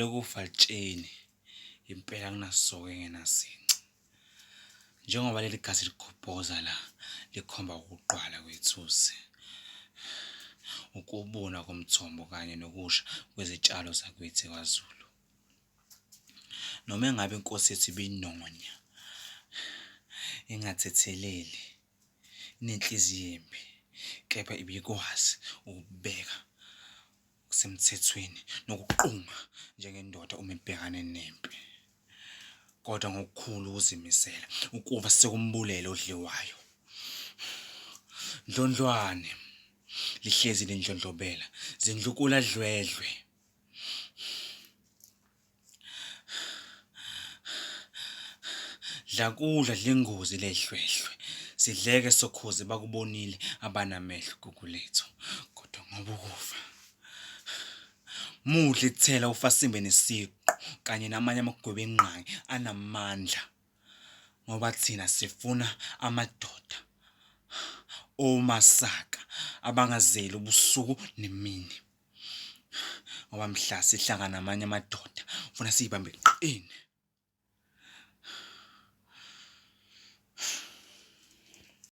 Elokufa alitsheni impela akunasoka engenasince. Njengoba leli gazi ligobhoza la likhomba ukuqwala kwethusi, ukubuna komthombo kanye nokusha kwezitshalo zakithi kwaZulu. Noma engabe inkosi yethu ibinonya, ingathetheleli, inenhliziyo embi, kepha ibikwazi ukubeka okusemthethweni nokuquma njengendoda uma ibhekane nempi. Kodwa ngokukhulu ukuzimisela ukuba sekumbulele odliwayo. Ndlondlwane lihlezi lindlondlobela zindlukula dlwedlwe. Dlakudla dlingozi lehlwehlwe sidleke sokhozi bakubonile abanamehlo Gugulethu kodwa ngoba ukufa mudli thela ufasimbe nesiqu kanye namanye amagwebengqangi anamandla ngoba thina sifuna amadoda omasaka abangazeli ubusuku nemini. Ngoba mhla sihlangana namanye amadoda funa siyibambe qine.